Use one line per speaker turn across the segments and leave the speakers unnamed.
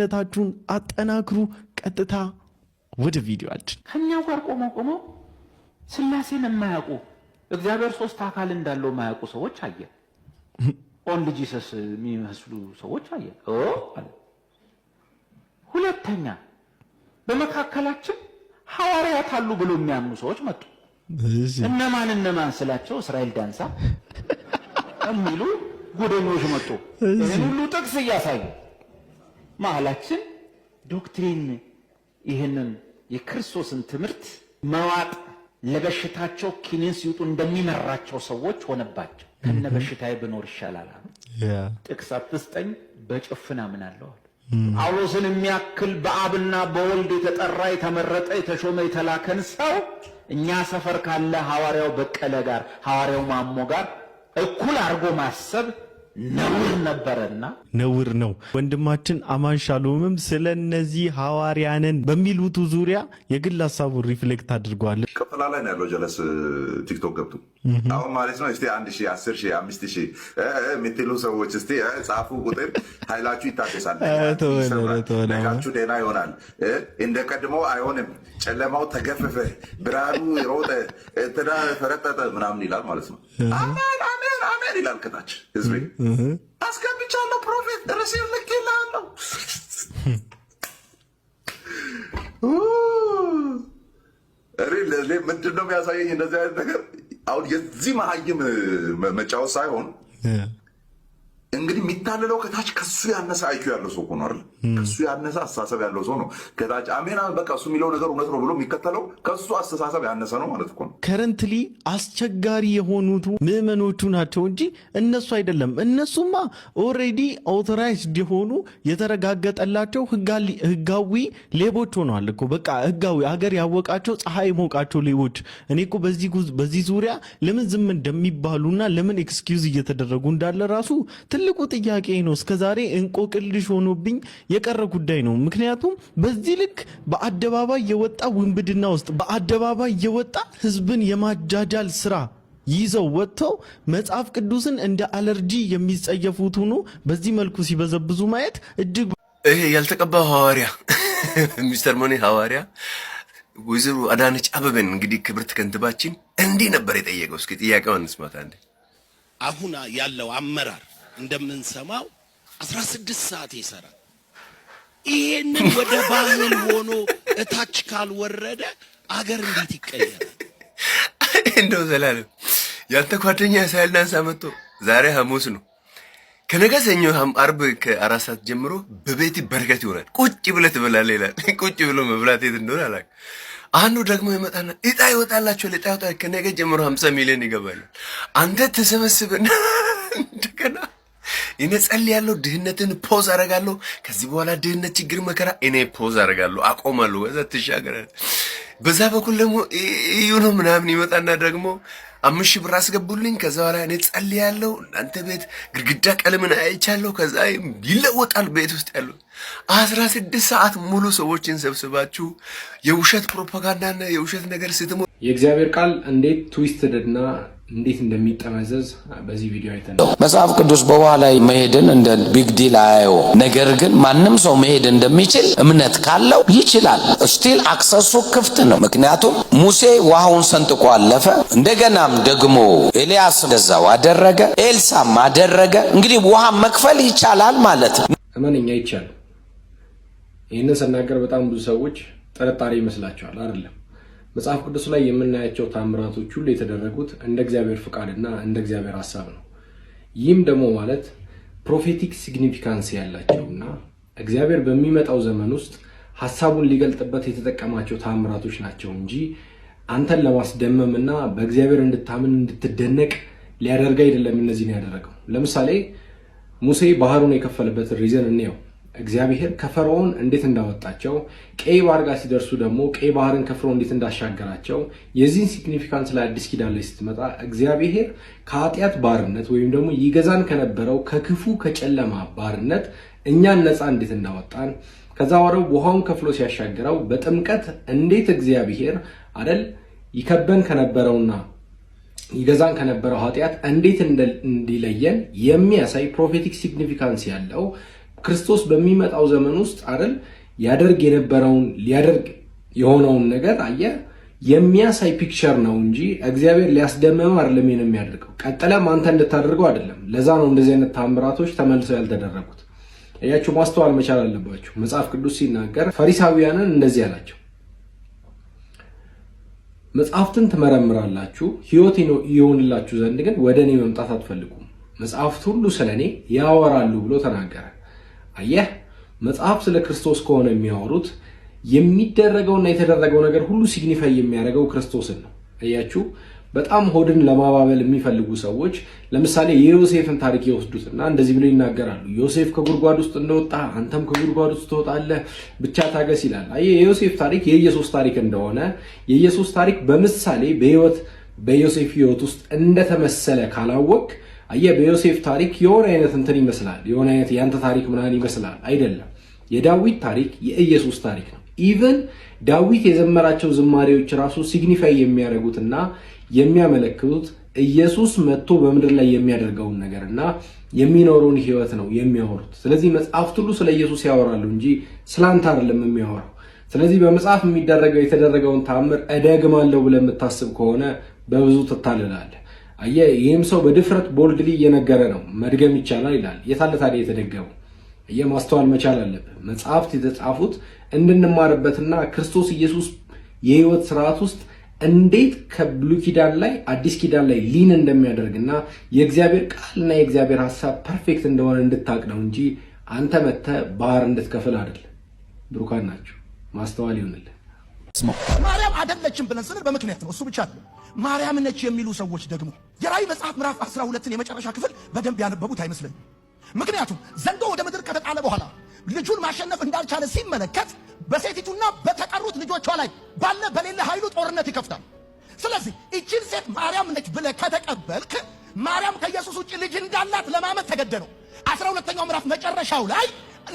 ነታችሁን አጠናክሩ። ቀጥታ ወደ ቪዲዮአችን።
ከኛው ጋር ቆመው ቆመው ስላሴን የማያውቁ፣ እግዚአብሔር ሶስት አካል እንዳለው የማያውቁ ሰዎች አየ። Only Jesus የሚመስሉ ሰዎች አየ አለ። ሁለተኛ በመካከላችን ሐዋርያት አሉ ብሎ የሚያምኑ ሰዎች መጡ። እነማን እነማን ስላቸው እስራኤል ዳንሳ የሚሉ ጉደኞች መጡ። ይህን ሁሉ ጥቅስ እያሳዩ መሀላችን doctrine ይህንን የክርስቶስን ትምህርት መዋጥ ለበሽታቸው ኪኒን ሲውጡ እንደሚመራቸው ሰዎች ሆነባቸው። ከነ በሽታዬ ብኖር ይሻላል አሉ። ጥቅስ አትስጠኝ፣ በጭፍን አምናለሁ አሉ። ጳውሎስን የሚያክል በአብና በወልድ የተጠራ፣ የተመረጠ፣ የተሾመ፣ የተላከን ሰው እኛ ሰፈር ካለ ሐዋርያው በቀለ ጋር፣ ሐዋርያው ማሞ ጋር እኩል አድርጎ ማሰብ ነውር ነበረና።
ነውር ነው። ወንድማችን አማን ሻሎምም ስለ እነዚህ ሐዋርያንን በሚሉቱ ዙሪያ የግል ሀሳቡን reflect አድርጓል።
ቅፍላ ላይ ነው ያለው ጀለስ ቲክቶክ ገብቶ አሁን ማለት ነው። እስቲ 1000፣ 10,000፣ 5000 የምትሉ ሰዎች እስቲ ጻፉ ቁጥር፣ ኃይላችሁ ይታደሳል፣ ነጋችሁ ደህና ይሆናል። እንደ ቀድሞ አይሆንም። ጨለማው ተገፈፈ፣ ብርሃኑ ሮጠ፣ እንትና ፈረጠጠ ምናምን ይላል ማለት ነው። አሜን አሜን አሜን ይላል ከታች ህዝቤ። አስገብቻለሁ፣ prophet receipt ልኬልሃለሁ። እኔ ምንድን ነው የሚያሳየኝ እንደዚህ አይነት ነገር? አሁን የዚህ መሀይም መጫወት ሳይሆን እንግዲህ የሚታልለው ከታች ከሱ ያነሰ IQ ያለው ሰው ነው አይደል? ከሱ ያነሰ አስተሳሰብ ያለው ሰው ነው። ከታች አሜን በቃ እሱ የሚለው ነገር እውነት ነው ብሎ የሚከተለው ከሱ አስተሳሰብ ያነሰ ነው ማለት እኮ ነው።
Currently አስቸጋሪ የሆኑት ምዕመኖቹ ናቸው እንጂ እነሱ አይደለም። እነሱማ already authorized የሆኑ፣ የተረጋገጠላቸው ህጋዊ ሌቦች ሆነዋል እኮ። በቃ ህጋዊ፣ ሀገር ያወቃቸው፣ ፀሐይ ሞቃቸው ሌቦች። እኔ እኮ በዚህ ዙሪያ ለምን ዝም እንደሚባሉና ለምን excuse እየተደረጉ እንዳለ ራሱ ትልቁ ጥያቄ ነው። እስከዛሬ እንቆቅልሽ ሆኖብኝ የቀረ ጉዳይ ነው። ምክንያቱም በዚህ ልክ በአደባባይ የወጣ ውንብድና ውስጥ፣ በአደባባይ የወጣ ህዝብን የማጃጃል ስራ ይዘው ወጥተው መጽሐፍ ቅዱስን እንደ አለርጂ የሚጸየፉት ሆኖ በዚህ መልኩ ሲበዘብዙ ማየት እጅግ
ይሄ ያልተቀባው ሐዋርያ Mister Money ሐዋርያ ወይዘሮ አዳነች አበበን እንግዲህ ክብርት ከንቲባችን እንዲህ ነበር የጠየቀው። እስኪ ጥያቄውን እንስማት አንዴ።
አሁን ያለው አመራር እንደምንሰማው 16 ሰዓት ይሰራል። ይሄንን ወደ ባህል ሆኖ እታች ካልወረደ አገር እንዴት ይቀየራል?
እንደው ዘላለም ያንተ ጓደኛ እስራኤል ዳንሳ መጥቶ ዛሬ ሐሙስ ነው፣ ከነገ ሰኞ አርብ ከ4 ሰዓት ጀምሮ በቤት በረከት ይሆናል፣ ቁጭ ብለህ ትበላለህ ይላል። ቁጭ ብሎ መብላት የት እንደሆነ አላውቅም። አንዱ ደግሞ ይመጣና እጣ ይወጣላችኋል፣ እጣ ይወጣል፣ ከነገ ጀምሮ 50 ሚሊዮን ይገባል። አንተ ተሰበስብና እንደገና እኔ ጸልያለሁ፣ ድህነትን pause አደርጋለሁ። ከዚህ በኋላ ድህነት፣ ችግር፣ መከራ እኔ pause አደርጋለሁ፣ አቆማለሁ። በዛ ትሻገራለህ። በዛ በኩል ደግሞ እዩ ነው ምናምን ይመጣና ደግሞ 5,000 ብር አስገቡልኝ። ከዛ በኋላ እኔ ጸልያለሁ፣ እናንተ ቤት ግድግዳ ቀለምን አይቻለሁ። ከዛ ይለወጣል ቤት ውስጥ ያለው። 16 ሰዓት ሙሉ ሰዎችን ሰብስባችሁ የውሸት ፕሮፓጋንዳና የውሸት ነገር ስትሞ
የእግዚአብሔር ቃል እንዴት twisted እና እንዴት እንደሚጠመዘዝ በዚህ ቪዲዮ አይተናል።
መጽሐፍ ቅዱስ በውሃ ላይ መሄድን እንደ big deal አያየው። ነገር ግን ማንም ሰው መሄድ እንደሚችል እምነት ካለው ይችላል። Still access ኡ ክፍት ነው። ምክንያቱም ሙሴ ውሃውን ሰንጥቆ አለፈ። እንደገናም ደግሞ ኤልያስ እንደዛው አደረገ፣ ኤልሳም አደረገ። እንግዲህ ውሃ መክፈል ይቻላል ማለት ነው።
እመነኛ ይቻላል። ይህንን ስናገር በጣም ብዙ ሰዎች ጥርጣሬ ይመስላቸዋል። አይደለም። መጽሐፍ ቅዱስ ላይ የምናያቸው ታምራቶች ሁሉ የተደረጉት እንደ እግዚአብሔር ፍቃድና እንደ እግዚአብሔር ሀሳብ ነው። ይህም ደግሞ ማለት prophetic significance ያላቸውና እግዚአብሔር በሚመጣው ዘመን ውስጥ ሀሳቡን ሊገልጥበት የተጠቀማቸው ታምራቶች ናቸው እንጂ አንተን ለማስደመምና በእግዚአብሔር እንድታምን፣ እንድትደነቅ ሊያደርግ አይደለም እነዚህን ያደረገው። ለምሳሌ ሙሴ ባህሩን የከፈለበትን reason እንየው። እግዚአብሔር ከፈርዖን እንዴት እንዳወጣቸው፣ ቀይ ባህር ጋር ሲደርሱ ደግሞ ቀይ ባህርን ከፍሎ እንዴት እንዳሻገራቸው የዚህን significance ላይ አዲስ ኪዳን ላይ ስትመጣ እግዚአብሔር ከኃጢአት ባርነት ወይም ደግሞ ይገዛን ከነበረው ከክፉ ከጨለማ ባርነት እኛን ነፃ እንዴት እንዳወጣን፣ ከዛ ወረው ውሃውን ከፍሎ ሲያሻግረው በጥምቀት እንዴት እግዚአብሔር አደል ይከበን ከነበረውና ይገዛን ከነበረው ኃጢአት እንዴት እንዲለየን የሚያሳይ prophetic significance ያለው ክርስቶስ በሚመጣው ዘመን ውስጥ አይደል ያደርግ የነበረውን ሊያደርግ የሆነውን ነገር አየህ የሚያሳይ picture ነው እንጂ እግዚአብሔር ሊያስደምም አይደለም የሚያደርገው። ቀጥለም አንተ እንድታደርገው አይደለም። ለዛ ነው እንደዚህ አይነት ታምራቶች ተመልሰው ያልተደረጉት። እያችሁ ማስተዋል መቻል አለባችሁ። መጽሐፍ ቅዱስ ሲናገር ፈሪሳውያንን እንደዚህ አላቸው፣ መጽሐፍትን ትመረምራላችሁ፣ ሕይወት ይሆንላችሁ ዘንድ ግን ወደ እኔ መምጣት አትፈልጉም። መጽሐፍት ሁሉ ስለ እኔ ያወራሉ ብሎ ተናገረ። አየህ፣ መጽሐፍ ስለ ክርስቶስ ከሆነ የሚያወሩት የሚደረገውና የተደረገው ነገር ሁሉ signify የሚያደርገው ክርስቶስን ነው። አያችሁ፣ በጣም ሆድን ለማባበል የሚፈልጉ ሰዎች ለምሳሌ የዮሴፍን ታሪክ ይወስዱትና እንደዚህ ብሎ ይናገራሉ። ዮሴፍ ከጉድጓድ ውስጥ እንደወጣ አንተም ከጉድጓድ ውስጥ ትወጣለህ፣ ብቻ ታገስ ይላል። አየህ፣ የዮሴፍ ታሪክ የኢየሱስ ታሪክ እንደሆነ፣ የኢየሱስ ታሪክ በምሳሌ በህይወት በዮሴፍ ህይወት ውስጥ እንደተመሰለ ካላወቅ፣ አየህ፣ በዮሴፍ ታሪክ የሆነ አይነት እንትን ይመስላል፣ የሆነ አይነት ያንተ ታሪክ ምናምን ይመስላል። አይደለም። የዳዊት ታሪክ የኢየሱስ ታሪክ ነው። Even ዳዊት የዘመራቸው ዝማሬዎች ራሱ signify የሚያደርጉትና የሚያመለክቱት ኢየሱስ መጥቶ በምድር ላይ የሚያደርገውን ነገር እና የሚኖረውን ህይወት ነው የሚያወሩት። ስለዚህ መጽሐፍት ሁሉ ስለ ኢየሱስ ያወራሉ እንጂ ስለ አንተ አይደለም የሚያወራው። ስለዚህ በመጽሐፍ የሚደረገው የተደረገውን ተአምር እደግማለሁ ብለህ የምታስብ ከሆነ በብዙ ትታልላለህ። አየህ፣ ይህም ሰው በድፍረት boldly እየነገረ ነው፣ መድገም ይቻላል ይላል። የታለ ታዲያ የተደገመው? አየህ፣ ማስተዋል መቻል አለብህ። መጽሐፍት የተጻፉት እንድንማርበትና ክርስቶስ ኢየሱስ የህይወት ስርዓት ውስጥ እንዴት ከብሉይ ኪዳን ላይ አዲስ ኪዳን ላይ lean እንደሚያደርግና የእግዚአብሔር ቃልና የእግዚአብሔር ሀሳብ perfect እንደሆነ እንድታቅ ነው እንጂ አንተ መጥተህ ባህር እንድትከፍል አይደለም። ብሩካን ናቸው። ማስተዋል ይሁንልህ።
ማርያም አይደለችም ብለን ስንል በምክንያት ነው። እሱ ብቻ አይደለም። ማርያም ነች የሚሉ ሰዎች ደግሞ የራእይ መጽሐፍ ምዕራፍ 12ን የመጨረሻ ክፍል በደንብ ያነበቡት አይመስለኝም። ምክንያቱም ዘንዶ ወደ ምድር ከተጣለ በኋላ ልጁን ማሸነፍ እንዳልቻለ ሲመለከት በሴቲቱና በተቀሩት ልጆቿ ላይ ባለ በሌለ ኃይሉ ጦርነት ይከፍታል። ስለዚህ ይችን ሴት ማርያም ነች ብለህ ከተቀበልክ ማርያም ከኢየሱስ ውጭ ልጅ እንዳላት ለማመን ተገደህ ነው። 12ኛው ምዕራፍ መጨረሻው ላይ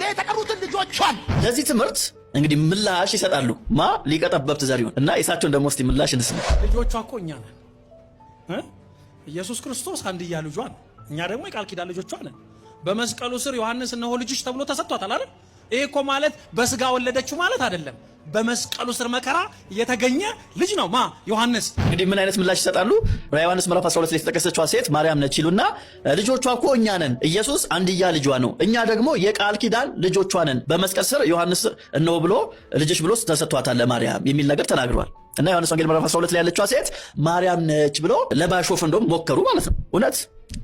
የተቀሩትን ልጆቿን
ለዚህ ትምህርት እንግዲህ ምላሽ ይሰጣሉ። ማ ሊቀ ጠበብት ዘሪሁን እና የሳቸውን ደግሞ እስቲ ምላሽ እንስማ።
ልጆቿ እኮ እኛ ነን። ኢየሱስ ክርስቶስ አንድያ ልጇ ነው። እኛ ደግሞ የቃል ኪዳን ልጆቿ ነን። በመስቀሉ ስር ዮሐንስ እነሆ ልጅሽ ተብሎ ተሰጥቷታል አይደል? ይሄ እኮ ማለት በስጋ ወለደችው ማለት አይደለም። በመስቀሉ ስር መከራ የተገኘ ልጅ ነው ማ ዮሐንስ።
እንግዲህ ምን አይነት ምላሽ ይሰጣሉ? ዮሐንስ ምዕራፍ 12 ላይ የተጠቀሰችዋ ሴት ማርያም ነች ይሉና ልጆቿ እኮ እኛ ነን፣ ኢየሱስ አንድያ ልጇ ነው፣ እኛ ደግሞ የቃል ኪዳን ልጆቿ ነን። በመስቀል ስር ዮሐንስ እነሆ ብሎ ልጅሽ ብሎ ተሰጥቷታል ለማርያም የሚል ነገር ተናግሯል። እና ዮሐንስ ወንጌል ምዕራፍ 12 ላይ ያለችዋ ሴት ማርያም ነች ብሎ ለማሾፍ እንደውም ሞከሩ ማለት ነው። እውነት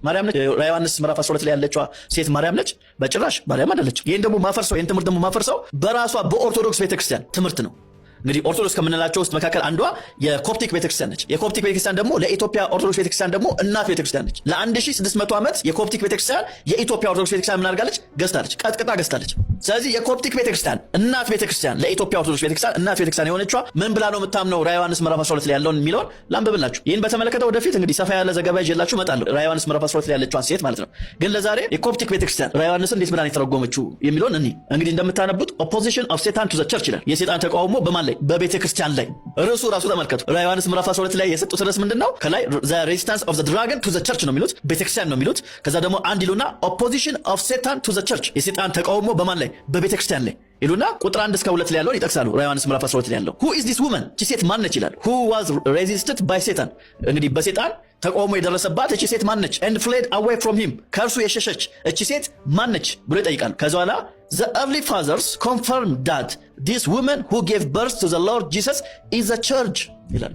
ማርያም ነች? ዮሐንስ ምዕራፍ 12 ላይ ያለችዋ ሴት ማርያም ነች? በጭራሽ ማርያም አይደለችም። ይህን ደግሞ ማፈርሰው ይህን ትምህርት ደግሞ ማፈርሰው በራሷ በኦርቶዶክስ ቤተክርስቲያን ትምህርት ነው። እንግዲህ ኦርቶዶክስ ከምንላቸው ውስጥ መካከል አንዷ የኮፕቲክ ቤተክርስቲያን ነች። የኮፕቲክ ቤተክርስቲያን ደግሞ ለኢትዮጵያ ኦርቶዶክስ ቤተክርስቲያን ደግሞ እናት ቤተክርስቲያን ነች። ለ1600 ዓመት የኮፕቲክ ቤተክርስቲያን የኢትዮጵያ ኦርቶዶክስ ቤተክርስቲያን ምን አድርጋለች? ገዝታለች፣ ቀጥቅጣ ገዝታለች። ስለዚህ የኮፕቲክ ቤተክርስቲያን እናት ቤተክርስቲያን ለኢትዮጵያ ኦርቶዶክስ ቤተክርስቲያን እናት ቤተክርስቲያን የሆነችዋ ምን ብላ ነው የምታምነው? ራዕየ ዮሐንስ ምዕራፍ 12 ላይ ያለውን የሚለውን ላንብብላችሁ። ይህን በተመለከተ ወደፊት እንግዲህ ሰፋ ያለ ዘገባ ይዤላችሁ እመጣለሁ። ራዕየ ዮሐንስ ምዕራፍ 12 ላይ ያለችዋን ሴት ማለት ነው። ግን ለዛሬ የኮፕቲክ ቤተክርስቲያን ራዕየ ዮሐንስን እንዴት ብላ ነው የተረጎመችው የሚለውን እኒ እንግዲህ እንደምታነቡት opposition of Satan to the church ይላል። የሴጣን ተቃውሞ በማን ላይ? በቤተ ክርስቲያን ላይ። ርዕሱ ራሱ ተመልከቱ። ራዕየ ዮሐንስ ምዕራፍ 12 ላይ የሰጡት ርዕስ ምንድን ነው? ከላይ the resistance of the dragon to the church ነው የሚሉት፣ ቤተክርስቲያን ነው የሚሉት። ከዛ ደግሞ አንድ ይሉና opposition of Satan to the church፣ የሴጣን ተቃውሞ በማን ላይ? በቤተክርስቲያን ላይ ይሉና ቁጥር 1 እስከ 2 ላይ ያለውን ይጠቅሳሉ። ራዕየ ዮሐንስ ምዕራፍ 12 ላይ ያለው who is this woman፣ እቺ ሴት ማን ነች ይላል። Who was resisted by Satan፣ እንግዲህ በሴጣን ተቃውሞ የደረሰባት እቺ ሴት ማን ነች? And fled away from him፣ ከእርሱ የሸሸች እቺ ሴት ማን ነች ብሎ ይጠይቃሉ። ከዚ በኋላ the early fathers confirmed that this woman who gave birth to the Lord Jesus is the church ይላል።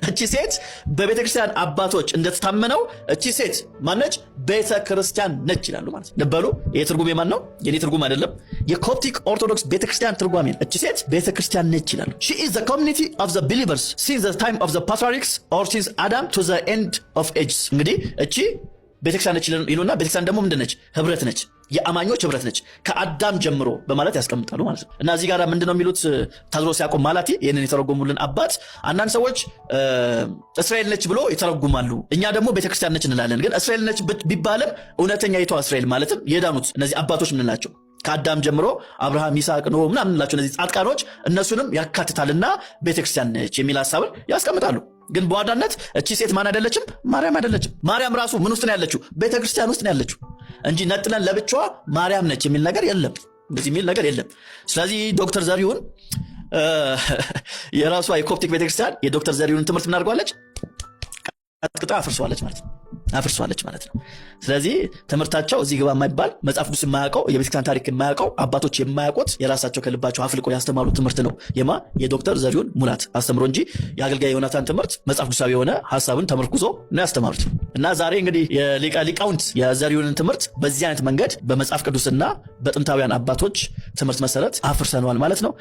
እቺ ሴት በቤተ ክርስቲያን አባቶች እንደተታመነው እቺ ሴት ማነች? ቤተ ክርስቲያን ነች ይላሉ ማለት ነው። ልበሉ፣ ይሄ ትርጉም የማን ነው? የኔ ትርጉም አይደለም። የኮፕቲክ ኦርቶዶክስ ቤተ ክርስቲያን ትርጓሜ ነው። እቺ ሴት ቤተ ክርስቲያን ነች ይላሉ። She is the community of the believers since the time of the patriarchs or since Adam to the end of ages። እንግዲህ እቺ ቤተክርስቲያን ነች ይሉና ቤተክርስቲያን ደግሞ ምንድን ነች? ህብረት ነች፣ የአማኞች ህብረት ነች ከአዳም ጀምሮ በማለት ያስቀምጣሉ ማለት ነው። እና እዚህ ጋር ምንድነው የሚሉት ታድሮስ ያዕቆብ ማላቲ ይህንን የተረጎሙልን አባት፣ አንዳንድ ሰዎች እስራኤል ነች ብሎ ይተረጉማሉ። እኛ ደግሞ ቤተክርስቲያን ነች እንላለን። ግን እስራኤል ነች ቢባልም እውነተኛ ይቷ እስራኤል ማለትም የዳኑት እነዚህ አባቶች ምንላቸው ከአዳም ጀምሮ አብርሃም፣ ይስሐቅ፣ ኖህ ምናምን እንላቸው እነዚህ ጻድቃኖች እነሱንም ያካትታልና ቤተክርስቲያን ነች የሚል ሀሳብን ያስቀምጣሉ። ግን በዋናነት እቺ ሴት ማን አይደለችም? ማርያም አይደለችም። ማርያም ራሱ ምን ውስጥ ነው ያለችው? ቤተክርስቲያን ውስጥ ነው ያለችው እንጂ ነጥለን ለብቻዋ ማርያም ነች የሚል ነገር የለም። እንደዚህ የሚል ነገር የለም። ስለዚህ ዶክተር ዘሪሁን የራሷ የኮፕቲክ ቤተክርስቲያን የዶክተር ዘሪሁን ትምህርት ምን አድርጓለች? ቀጥቅጣ አፍርሷለች ማለት ነው። አፍርሷለች ማለት ነው። ስለዚህ ትምህርታቸው እዚህ ግባ የማይባል፣ መጽሐፍ ቅዱስ የማያውቀው፣ የቤተክርስቲያን ታሪክ የማያውቀው፣ አባቶች የማያውቁት፣ የራሳቸው ከልባቸው አፍልቆ ያስተማሩት ትምህርት ነው የዶክተር ዘሪሁን ሙላት አስተምሮ እንጂ የአገልጋይ ዮናታን ትምህርት መጽሐፍ ቅዱሳዊ የሆነ ሀሳብን ተመርኩዞ ነው ያስተማሩት። እና ዛሬ እንግዲህ የሊቀ ሊቃውንት የዘሪሁንን ትምህርት በዚህ አይነት መንገድ በመጽሐፍ ቅዱስና በጥንታውያን አባቶች ትምህርት መሰረት አፍርሰነዋል ማለት ነው።